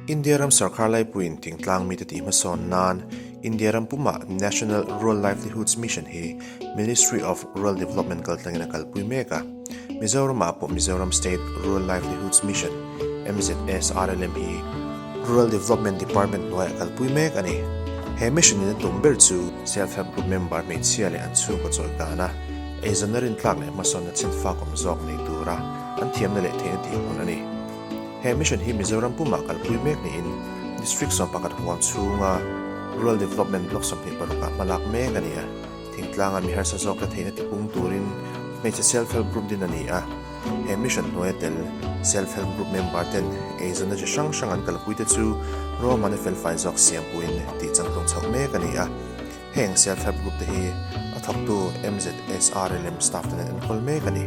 India ram sarkar laipuiin thingtlang mite tih hmasawn nan India ram pumah National Rural Livelihoods Mission hi Ministry of Rural Development kaltlangin a kalpui mek a. Mizoramah pawh Mizoram State Rural Livelihoods Mission, MZSRLM, hi Rural Development Department hnuaiah kalpui mek a ni. He mission in a tum ber chu Self Help Group member hmeichhia leh an chhungkaw chawlhkan a, eizawnna rintlak leh hmasawnna chhenfak awm zawk nei tura an thiamna leh theihna tih hun a ni. He mission hi Mizoram pumah kalpui mek niin District 11 huam chhunga Rural Development Block 26 ah hmalak mek a ni a. Thingtlanga mi harsa zawk la theihna tipung turin hmeichhe Self Help Group din a ni a. He mission hnuaia tel Self Help Group member ten eizawnna chi hrang hrang an kalpui te chu ruahmanna felfai zawk siampuiin tih changtlung chhoh mek a ni a. Heng Self Help Group te hi a thawktu MZSRLM staff ten an enkawl mek a ni.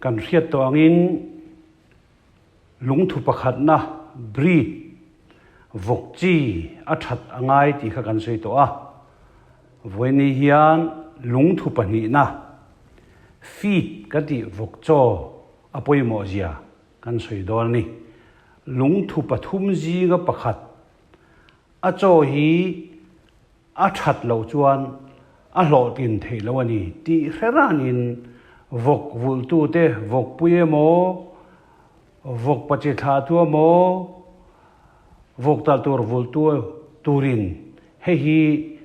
Kan hriat tawh angin lungthu pakhatna breed vawk chi a that a ngai tih kha kan sawi tawh a. Vawiini hian lungthu pahnihna feed kan tih vawk chaw a pawimawh zia kan sawi dawn a ni. Lungthu pathum zinga pakhat a chaw hi a that loh chuan a hlawhtlin theih loh a ni tih hre ranin vawk vulhtute vawkpui emaw, vawk pachi thlahtu emaw, vawk tal tur vulhtu turin hei hi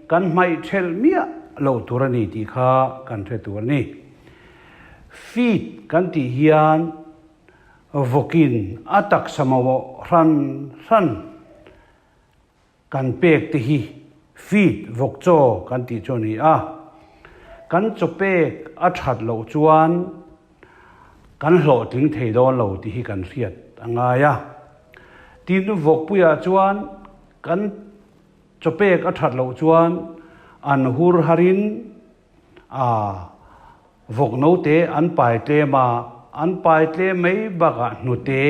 kan hmaih thelh miah loh tur a ni tih kha kan hre tur a ni. Feed kan tih hian vawkin a taksa mamawh hran hran Kan pek te hi feed, vawk chaw kan tih chu a ni a. Kan chaw pek a that loh chuan kan hlawhtling thei dawn lo tih hi kan hriat a ngai a. Tin, vawkpuiah chuan kan chaw pek a that loh chuan an hur harin a vawk note an pai tlem a, an pai tlem mai bakah hnute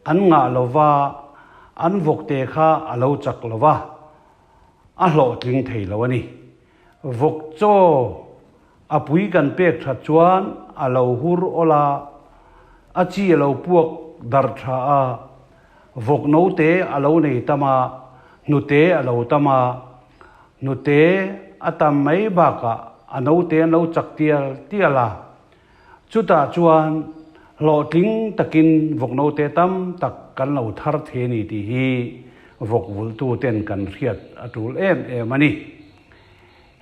an ngah lo va, an vawkte kha a lo chak lo va, a hlawhtling thei lo a ni. Vawk chaw a pui kan pek that chuan a lo hur awl a, a chi a lo puak darh tha a, vawk note a lo nei tam a, hnute a lo tam a, Hnute a tam mai bakah a note an lo chak tial tial a, chutah chuan hlawhtling takin vawk note tam tak kan lo thar thei a ni tih hi vawk vulhtu ten kan hriat a tul em em a ni.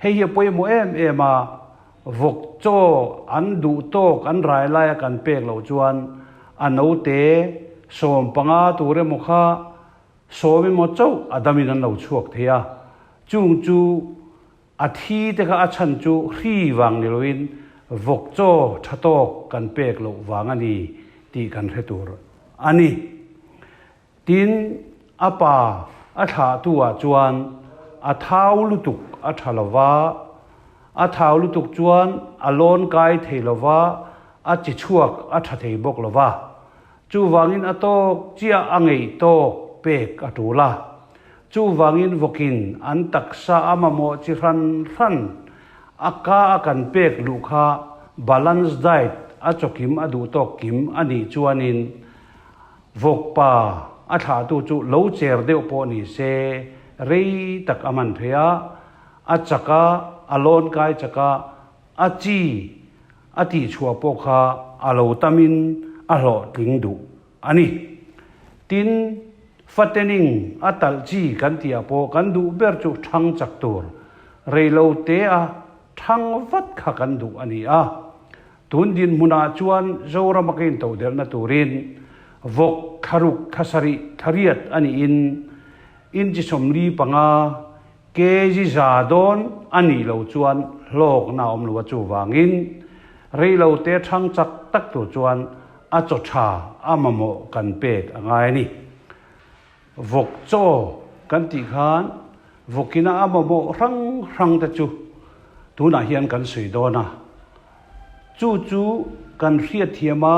Hei hi a pawimawh em em a, vawk chaw an duh tawk an rai laia kan pek loh chuan a note 15 tur emaw kha Sawm emaw chauh a damin an lo chhuak thei a, chung chu a thi te kha a chhan chu hri vang ni loin vawk chaw tha tawk kan pek loh vang a ni tih kan hre tur a ni. Tin, a pa a thlahtu ah chuan a thau lutuk a tha lo va, a thau lutuk chuan a lawn kai thei lo va, a chi chhuak a tha thei bawk lo va. Chuvangin a tawk chiah a ngeih tawk pek a tul a. Chuvangin vawkin an taksa a mamawh chi hran hran a ka a kan pek luh kha balance diet a chawkim a duh tawk kim a nih chuanin vawkpa a thlahtu chu lo cher deuh pawh ni se rei tak a man thei a, a chak a, a lawn kai chak a, a chi A tihchhuah pawh kha a lo tamin a hlawhtling duh a ni. Tin, fattening a talh chi kan tihah pawh kan duh ber chu thang chak tur, reilotea thang vat kha kan duh a ni a. Tun dinhmunah chuan Zorama ka intodelhna turin vawk thlaruk thlasarih thlariat a niin inchi 45 Kg za dawn a nih loh chuan hlawkna a awm lo a, chuvangin reilote thang chak tak tur chuan a chaw tha a mamawh kan pek a ngai a ni. Vawk chaw kan tih khan vawkina a mamawh hrang hrang te chu tunah hian kan sawi dawn a, chu chu kan hriatthiam a.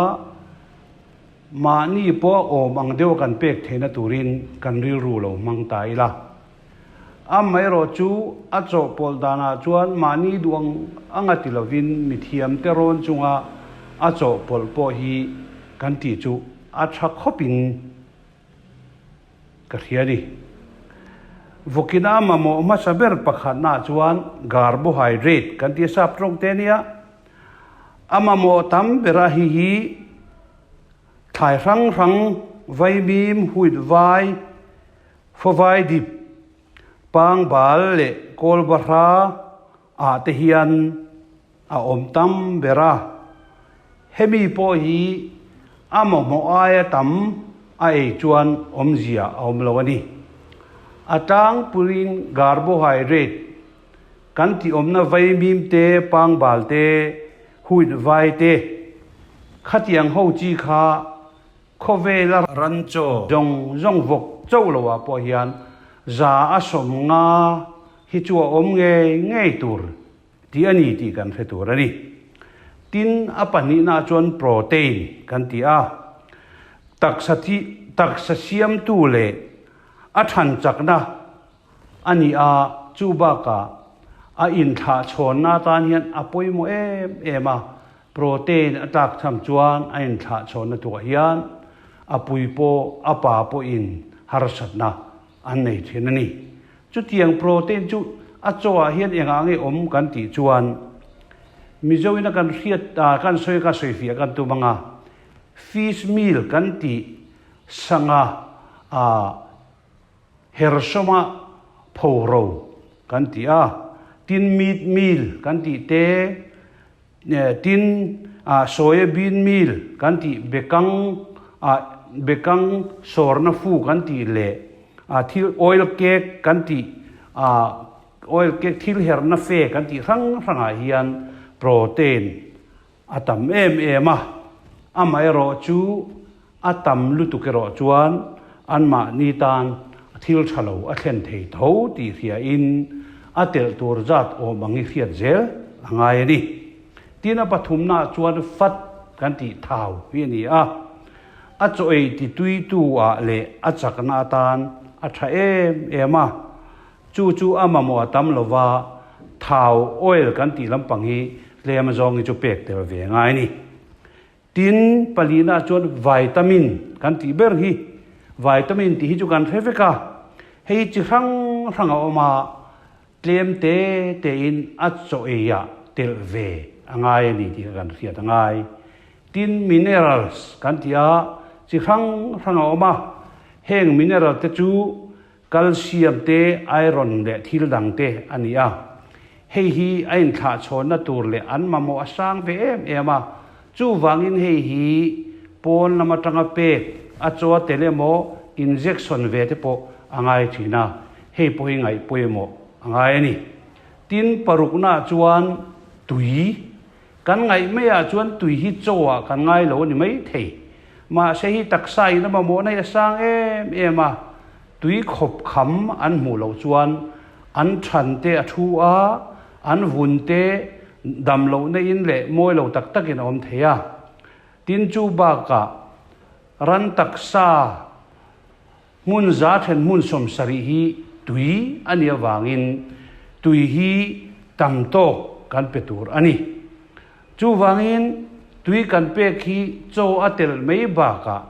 Mahni pawh awm ang deuha kan pek theihna turin kan rilru lo hmang ta ila. Amaherawh chu a chawhpawlh danah chuan mahni duh ang anga ti lovin mithiamte rawn chunga a chawhpawlh pawh hi kan tih chu a tha khawpin ka hria a ni. Vawkina a mamawh hmasa ber pakhatnaah chuan carbohydrate kan tih a sap tawng te ania. A mamawh tam bera hi hi thlai hrang hrang, vaimim, wheat vai, fawvai dip, pangbal leh kawlbahra ah te hian a awm tam ber a. Hemi pawh hi a mamawh aia tam a ei chuan awmzia a awm lo a ni. A tlangpuiin carbohydrate Kan tih awmna vaimim te, pangbal te, wheat vai te, khatiang ho chi kha khawvela ranchaw zawng zawng vawk chauh lo ah pawh hian za a 50 hi chu a awm ngei ngei tur tih a ni tih kan hre tur a ni. Tin, a pahnihna ah chuan protein kan ti a, taksa thi taksa siamtu leh a than chakna A ni a, chu bakah a inthlah chhawnna atan hian a pawimawh em em a, protein a tlak cham chuan a inthlah chhawnna tuah hian a pui pawh a pa pawhin harsatna an nei thin a ni. Chutiang protein chu a chawah hian engah nge awm kan tih chuan Mizoin a kan hriat kan sawi ka sawifiah kan tum anga fish meal kan tih sangha Hersawma phoro kan ti a, tin meat meal kan tih te, tin soya bean meal kan tih bekang bekang sawrna fu kan tih leh thil oil cake kan tih oil cake thil herna fe kan tih hrang hrangah hian protein A tam em em a, amaherawh chu a tam lutuk erawh chuan anmahni tan thil tha lo a thlen thei tho tih hriain a telh tur zat awm ang i hriat zel a ngai a ni. Tin a pathumnaah chuan fat kan tih thau hi a ni a, a chaw ei tituitu ah leh a chakna atan a tha em em a, Chu chu a mamawh a tam lo va, thau, oil, kan tih lampang hi tlem azawng hi chu pek tel ve ngai a ni. Tin, palina chuan vitamin kan tih ber hi, vitamin tih hi chu kan hre vek a, hei chi hrang hrang a awm a, tlem te tein a chaw eiah telh ve a ngai a ni tih kha kan hriat a ngai. Tin, minerals kan tih a, chi hrang hrang a awm a, heng mineral te chu Calcium te, iron leh thil dang te a ni a. Hei hi a inthlahchhawnna tur leh an mamawh a sang ve em em a. Chuvangin hei hi pawn lam atanga pek a chaw a tel emaw injection ve te pawh a ngai thin a, hei pawh hi ngaih pawimawh a ngai a ni. Tin, paruknaah chuan tui kan ngaih maiah chuan tui hi chaw-ah kan ngai lo a ni mai thei. Mahse hi taksa in a mamawhna hi a sang em em a, tui khawp kham an hmuh loh chuan an than te a thu a, an vun te dam lohna in leh mawi lo tak tak in a awm thei a. Tin chu bakah ran taksa Hmun za then hmun 70 hi tui a nih avangin tui hi tam tawk kan pe tur a ni. Chuvangin tui kan pek hi chaw a telh mai bakah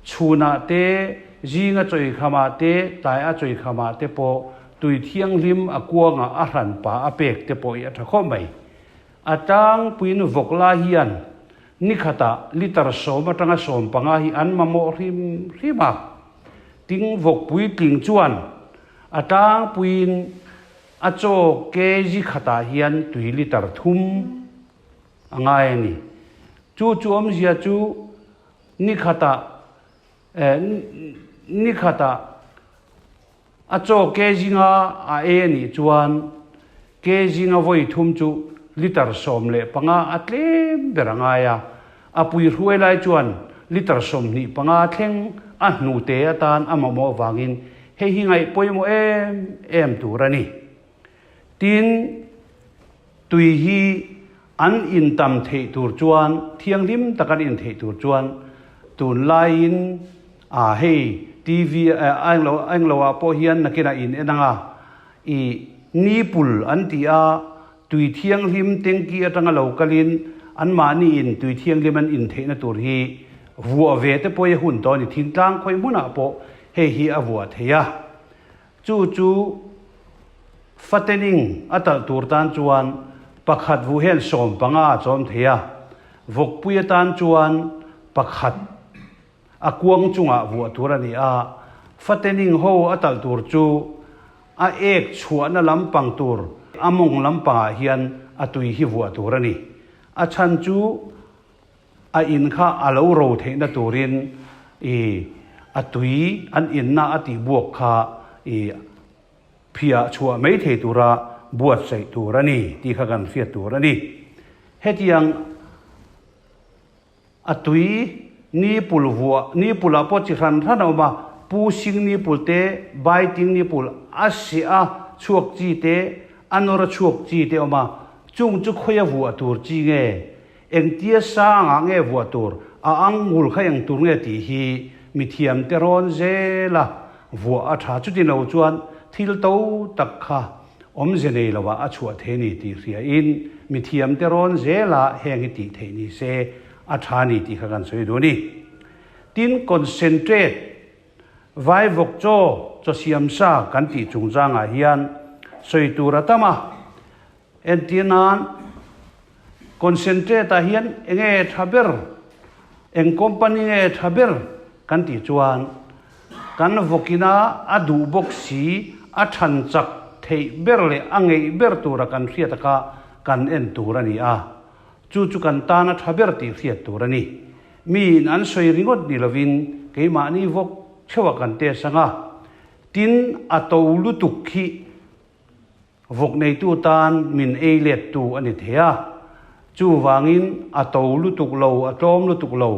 chhunah te, zinga chawikhamah te, tlai a chawikhamah te pawh tui thianghlim a kuangah a hranpa a pek te pawh hi a tha khawp mai. A tlangpuiin vawk lai hian Ni khatah litre 10 atanga 15 hi an mamawh hrim hrim a, ting vawk puitling chuan a tlangpuiin a chaw kg khatah hian tui litre 3 a ngai a ni. Chu chu awmzia chu ni khatah ni khatah A chaw kg nga a ei a nih chuan kg nga vawi thum chu litre 15 a tlem ber a ngai a, a pui hruai lai chuan litre 25 thleng a hnute atan a mamawh avangin hei hi ngaih pawimawh em em tur a ni. Tin, tui hi an in tam theih tur chuan, thianghlim tak an in theih tur chuan. Tunlaiin a hei TV a englo englo ah pawh hian nakinah in en ang a, i nipul an ti a, tui thianghlim tanky atanga lo kalin anmahni in tui thianghlim an in theihna tur hi vuah ve te pawh hi a hun tawh a ni. Thingtlang khawi hmunah pawh hei hi a vuah thei a. Chu chu fattening a talh tur tan chuan pakhat vuh hian 15 a chawm thei a, vawkpui atan chuan pakhat a kuang chungah vuah tur a ni a. Fattening ho a talh tur chu a ek chhuahna lampang tur a mawng lampangah hian a tui hi vuah tur a ni. A chhan chu A in kha a lo ro theihna turin i a tui an inna a tihbuak kha i phiah chhuah mai thei tura buatsaih tur a ni tih kha kan hriat tur a ni. Hetiang a tui nipul vuah, nipulah pawh chi hran hran a awm a, pu sing nipul te, baiting nipul, a seh a chhuak chi te, a nawr a chhuak chi te a awm a, chung chu khawia vuah tur chi nge? Engtia sangah nge vuah tur, a angul kha eng tur nge tih hi mithiamte rawn zela vuah a tha. Chuti lo chuan thil to tak kha awmze nei lovah a chhuah thei ni tih hriain mithiamte rawn zela heng hi tih theih ni se a tha ni tih kha kan sawi duh a ni. Tin, concentrate, vaivawk chaw, chaw siamsa kan tih chungchangah hian sawi tur a tam a. Entir nan, Concentrate ah hian enge tha ber, eng company nge tha ber kan tih chuan kan vawkina a duh bawk si, a than chak theih ber leh a ngeih ber tura kan hriat a kha kan en tur a ni a. Chu chu kan tana tha ber tih hriat tur a ni. Miin an sawi ringawt ni lovin keimahni vawk theuh a kan test ang a, tin a to lutuk khi Vawk neitu tan min ei lettu a ni thei a, chuvangin a to lutuk lo, a tlawm lutuk lo,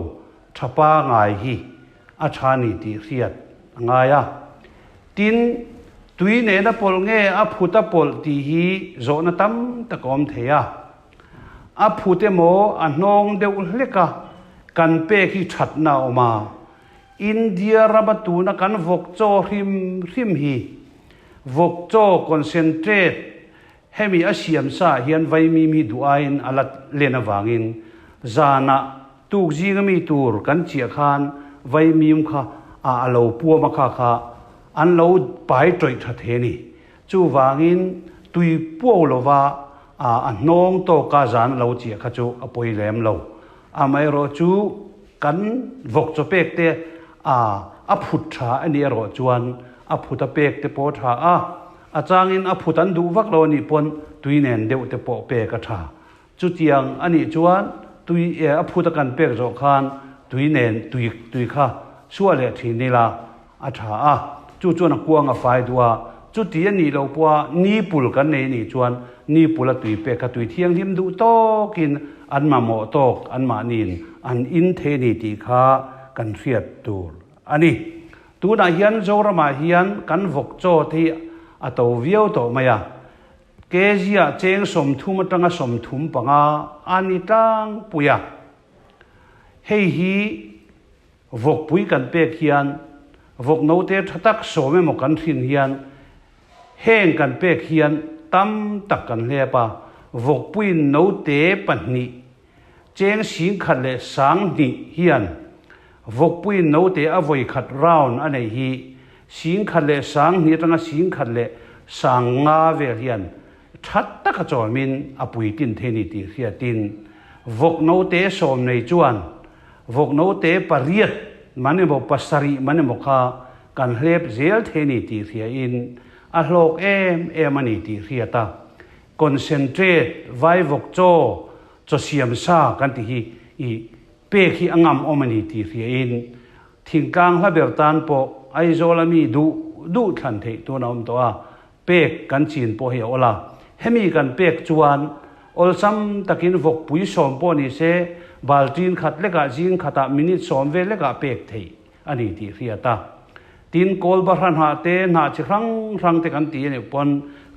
tha pangai hi a tha ni tih hriat a ngai a. Tin, tui nena pawlh nge a phut a pawlh tih hi zawhna tam tak a awm thei a. A phut emaw a hnawng deuh hlek a, kan pek hi thatna a awm a. India rama tuna kan vawk chaw hrim hrim hi Vawk chaw concentrate hemi a siam sa ah hian vaimim hi duh aiin a la len avangin zanah tuk zinga mi tur kan chiah khan vaimim kha a a lo puam a kha kha an lo pai tawih tha thei a ni. Chuvangin tui puau lova a a hnawng tawka zan a lo chiah kha chu a pawi lem lo. Amaherawhchu kan vawk chaw pek te a a phut tha a nih erawh chuan a phut a pek te pawh a tha a, a changin a phut an duh vak lo a nih pawn tui nen deuh te pawh pek a tha. Chutiang a nih chuan tui a phut a kan pek zawh khan tui nen tui tui kha suah leh thin ila a tha a, chu chuan a kuang a fai duh a, chuti a nih loh pawha nipul kan nei a nih chuan nipul a tui pek kha tui thianghlim duh tawkin an mamawh tawk anmahniin an in thei a ni tih kha kan hriat tur a ni. Tunah hian Zoramah hian kan vawk chaw te hi a to viau tawh mai a, kg-ah cheng 30 atanga 35 a ni tlangpui a, hei hi Vawkpui kan pek hian vawk note tha tak sawm emaw kan hrin hian heng kan pek hian tam tak kan hlep a, vawkpuiin note pahnih cheng 10,000 leh 2000 hian vawkpuiin note a vawi khat round a nei hi 10,000 leh 2000 atanga 10,000 leh 5,000 vel hian tha taka chawmin a puitlin thei ni tih hriatin vawk note sawm nei chuan Vawk note pariat man emaw pasarih man emaw kha kan hlep zel thei a ni tih hriain a hlawk em em a ni tih hriat a, concentrate, vaivawk chaw, chaw siam sa kan tih hi i pek hi a ngam awm a ni tih hriain thingtlang hla ber tan pawh Aizawl a mi duh duh thlan theih tun a awm tawh a, Pek kan chin pawh hi a awl a, hemi kan pek chuan awlsam takin vawkpui sawm pawh ni se baltin khat lekah zing khatah minute sawm vel lekah pek theih a ni tih hriat a. Tin, kawl bahra hnah te, hnah chi hrang hrang te kan ti a nih pawn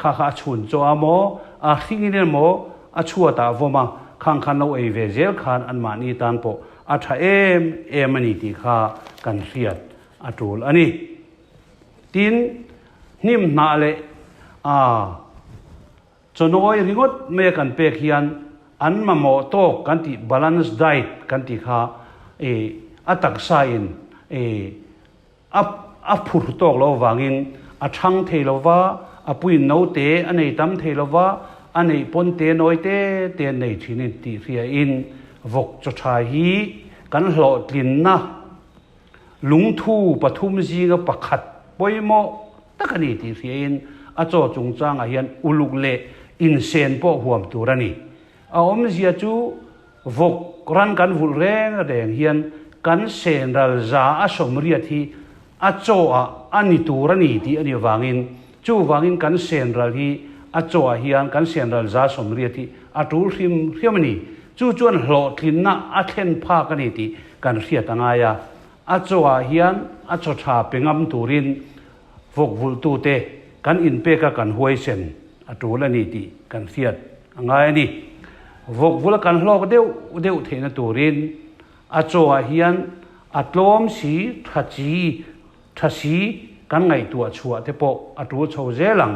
kha kha a chhun chaw a maw, a hringin emaw a chhuatah vawm a, khang khan lo ei ve zel khan anmahni tan pawh. a tha em em a ni tih kha kan hriat a tul a ni. Tin, hnim hnah leh a chawnawi ringawt mai a kan pek hian an mamawh tawk kan tih balance diet kan tih kha a taksa in A a phur tawk lo avangin a chhang thei lo va, a puiin naute a nei tam thei lo va, a neih pawn te nawi te te an nei thin in tih hriain vawk chaw tha hi kan hlawhtlinna lungthu pathum zinga pakhat pawimawh tak a ni tih hriain a chaw chungchangah hian uluk leh insen pawh huam tur a ni. A awmzia chu Vawk ran kan vulh reng reng hian kan sen ral za a sawmriat hi a chaw ah a ni tur a ni tih a nih avangin chuvangin kan sen ral hi a chaw ah hian kan sen ral za sawmriat hi a tul hrim hriam a ni. Chu chuan hlawhtlinna a thlen phak a ni tih kan hriat a ngai a. A chaw ah hian a chaw tha pe ngam turin Vawk vulhtute kan inpek a kan huaisen a tul a ni tih kan hriat a ngai a ni. Vawk vul a kan hlawk deuh deuh theihna turin a chaw ah hian a tlawm si, tha chi, tha si kan ngaihtuah chhuah te pawh a tul chho zel ang.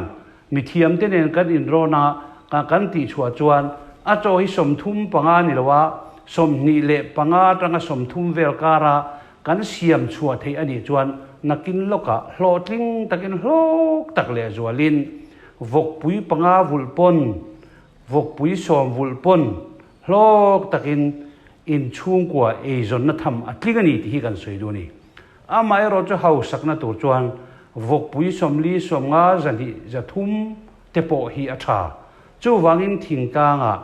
Mithiamte nen kan inrawn a, kan tihchhuah chuan a chaw hi 35 ni lo a, 25 atanga 30 vel kara Kan siam chhuah theih a nih chuan nakin lawkah hlawhtling takin hlawk tak lehzualin vawkpui panga vulh pawn, vawkpui sawm vulh pawn hlawk takin inchhungkua eizawnna tham a tling a ni tih hi kan sawi duh a ni. Amaherawh chu hausakna tur chuan vawkpui 40, 50, 200, 300 te pawh hi a tha. Chuvangin thingtlangah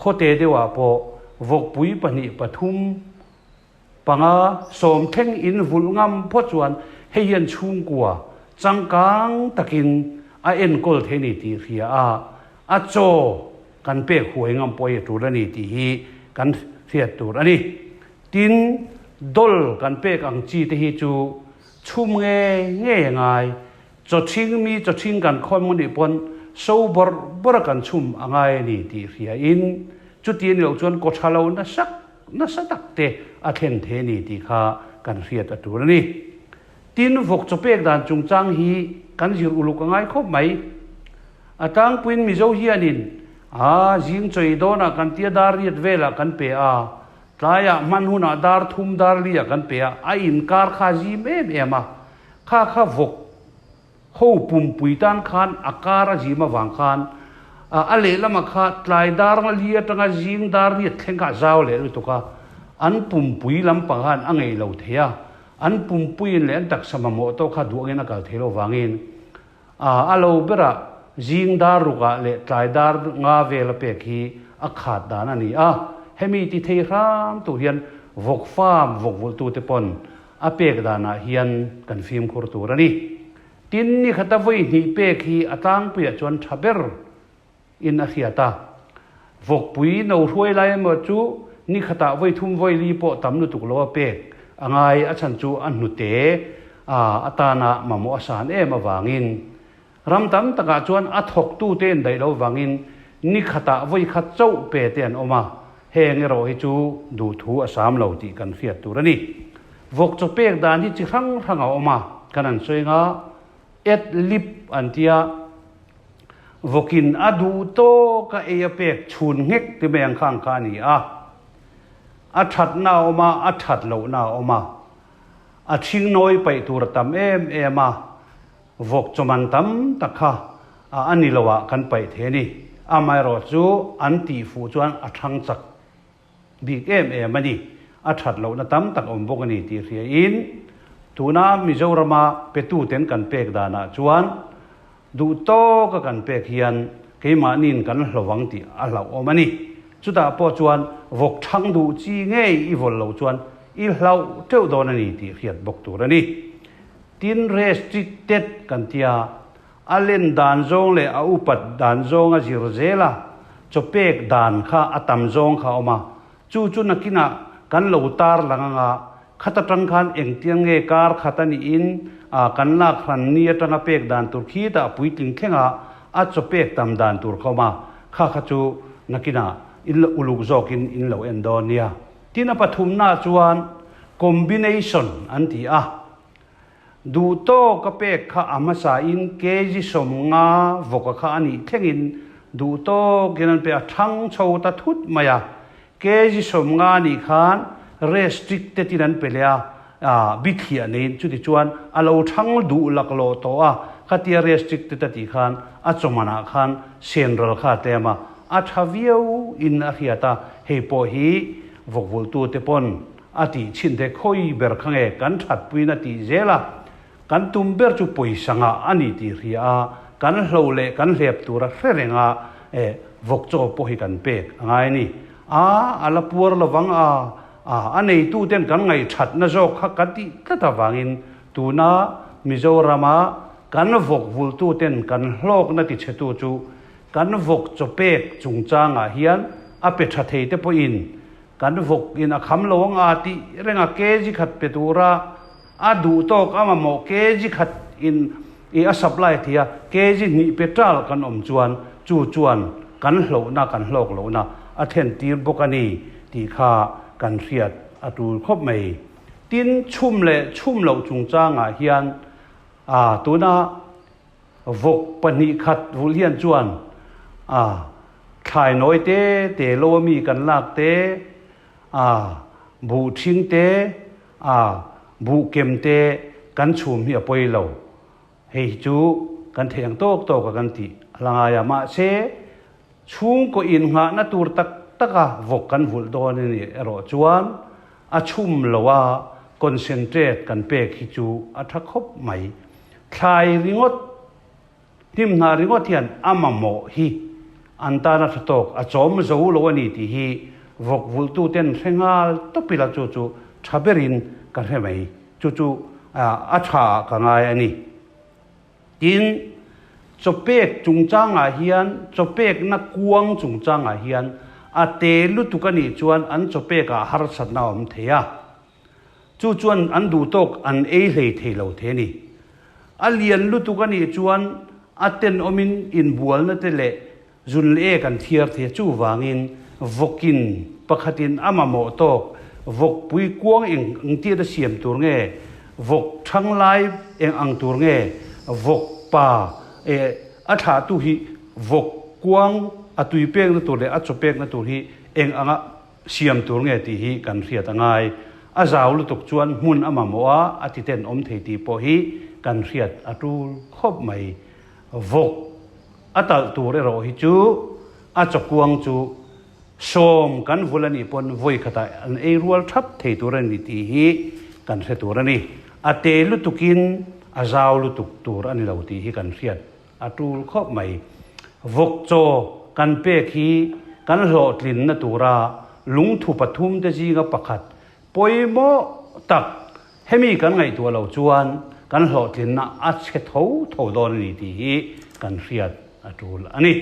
khawte deuhah pawh vawkpui pahnih pathum Panga sawm thleng in vulh ngam phawt chuan hei hian chhungkua changkang takin a enkawl thei ni tih hria a, a chaw kan pek huai ngam pawh hi a tul a ni tih hi kan hriat tur a ni. Tin, dawl kan pek ang chi te hi chu chhum ngei ngei a ngai. Chaw ṭhing mi chaw ṭhing kan khawn maw nih pawn so bawrh bawrh a kan chhum a ngai a ni tih hria in chuti a ni loh chuan kaw ṭha lo nasa nasa tak te a thlen thei a ni tih kha kan hriat a tul a ni. Tin, vawk chaw pek dan chungchang hi kan zir uluk a ngai khawp mai. A tlangpuiin Mizo hianin a zing chawi dawnah kan tia dar riat velah kan pe a, tlaiah hman hunah dar thum dar liah kan pe a, a inkar kha a zim em em a. Kha kha vawk ho pumpui tan khan a kar a zim avang khan a lehlamah kha tlai dar nga li atanga zing dar riat thleng kha a zau leh lutuk a, an pumpui lampang khan a ngei lo thei a, an pumpuiin leh an taksa mamawh tawh kha duangin a kal thei lo vangin A lo berah zing dar rukah leh tlai dar nga vela pek hi a khat dan a ni a, hemi ti thei hram tur hian vawk farm vawk vulhtute pawn a pek danah hian kan fimkhur tur a ni. Tin, ni khata vawi hnih pek hi a tlangpuiah chuan tha ber in a hriat a. Vawkpui no hruai lai emaw chu ni khatah vawi thum vawi li pawh tam lutuk lo a pek a ngai, a chhan chu a hnute a atana mamawh a san em avangin. Ram tam takah chuan a thawktute in daih lo vangin ni khatah vawi khat chauh pe te an awm a, heng erawh hi chu duhthu a sam lo tih kan hriat tur a ni. Vawk chaw pek dan hi chi hrang hrang a awm a, kan han sawi nga, ad lib an tia, Vawkin a duh tawk a ei a pek chhun nghek ti mai ang kha ang kha a ni a. A thatna a awm a, a that lohna a awm a. A thingnawi paih tur a tam em em a, vawk chawman tam tak kha a ni lo ah kan paih thei a ni. Amaherawh chu an tihfuh chuan a thang chak bik em em a ni. A that lohna tam tak awm bawk a ni tih hriain tuna Mizorama petuten kan pek danah chuan duh tawka kan pek hian keimahniin kan hlovang tih a hlauhawm a ni. Chutah pawh chuan vawk thang duh chi ngei i vawl loh chuan i hlauh teuh dawn a ni tih hriat bawk tur a ni. Tin, restricted kan tia A len dan zawng leh a upat dan zawng a zir zel a, chaw pek dan kha a tam zawng kha a awm a. Chu chu nakinah kan lo tar lang anga khat atang khan engtiang nge kar khat a niin a kan lak hran ni atanga pek dan tur khitah puitling thlenga a chaw pek tam dan tur kha awm a, kha kha chu nakinah in lo uluk zawkin in lo en dawn nia. Tin a pathumna chuan combination an ti a, duh tawk a pek kha a hmasa in kg 50 vawka kha a nih thlengin duh tawkin an pe a, thang chho ta thut mai a, kg 50 nih khan restricted in an pe leh a, bithliah neiin chutichuan a lo thang duh laklawh tawh a, khatia restricted a tih khan a chawmanah khan senral kha a tlem a, a tha viau in a hriat a, hei pawh hi vawkvulhtute pawn a tih chhin te khawi ber kha nge kan thatpuiin a tih zel a, kan tum ber chu pawisa ngah a ni tih hria a, kan hlo leh kan hlep tura hre reng a vawk chaw pawh hi kan pek a ngai a ni. A, a la puar lovang a, a, a neituten kan ngaihthatna zawk kha kan tih tlat avangin tuna Mizorama kan vawk vultuten kan hlawkna tichhetu chu Kan vawk chaw pek chungchangah hian a pe tha thei te pawhin kan vawk in a kham lo ang a tih reng a kg khat pe tura a duh tawk a mamawh kg khat in i a supply thei a kg hnih pe tal kan awm chuan chu chuan kan hlauhna kan hlawk lohna a thlen tir bawk a ni tih kha kan hriat a tul khawp mai. Tin, chhum leh chhum loh chungchangah hian a tuna Vawk pahnih khat vulh hian chuan a thlai nawi te te lo a mi kan lak te, a buh ṭhing te, a buh kem te kan chhum hi a pawi lo. Hei hi chu kan theih ang tawk tawk a kan tih a la ngai a, mahse chhungkaw innghahna tur tak tak a vawk kan vulh dawn a nih erawh chuan a chhum lo a concentrate kan pek hi chu a ṭha khawp mai. Thlai ringawt, hnimhnah ringawt hian a mamawh hi an tana tha tawk a chawm zo lo a ni tih hi vawk vulhtuten hre nghal tawp ila chu chu tha berin ka hre mai. Chu chu a tha ah ka ngai a ni. Tin, chawpek chungchangah hian, chawpekna kuang chungchangah hian a te lutuk a nih chuan an chawpekah harsatna a awm thei a. Chu chuan an duh tawk an ei hlei thei lo the ni. A lian lutuk a nih chuan a tenawmin inbualna te leh zun leh ek an thiar thei a, chuvangin vawkin pakhatin a mamawh tawk vawkpui kuang eng ang tiat a siam tur nge, vawk thang lai eng ang tur nge, vawk pa eh a thlahtu hi vawk kuang a tui pekna tur leh a chaw pekna tur hi eng anga Siam tur nge tih hi kan hriat a ngai. A zau lutuk chuan hmun a mamawh a, a ti ten awm thei tih pawh hi kan hriat a tul khawp mai. Vawk a talh tur erawh hi chu a chawkuang chu sawm kan vul a nih pawn vawi khatah an ei rual thap thei tur a ni tih hi kan hre tur a ni. A te lutukin a zau lutuk tur a ni lo tih hi kan hriat A tul khawp mai. Vawk chaw kan pek hi kan hlawhtlinna tura lungthu pathum te zinga pakhat pawimawh tak hemi kan ngaihtuah lo chuan kan hlawhtlinna a chhe tho tho dawn a ni tih hi kan hriat a tul a ni.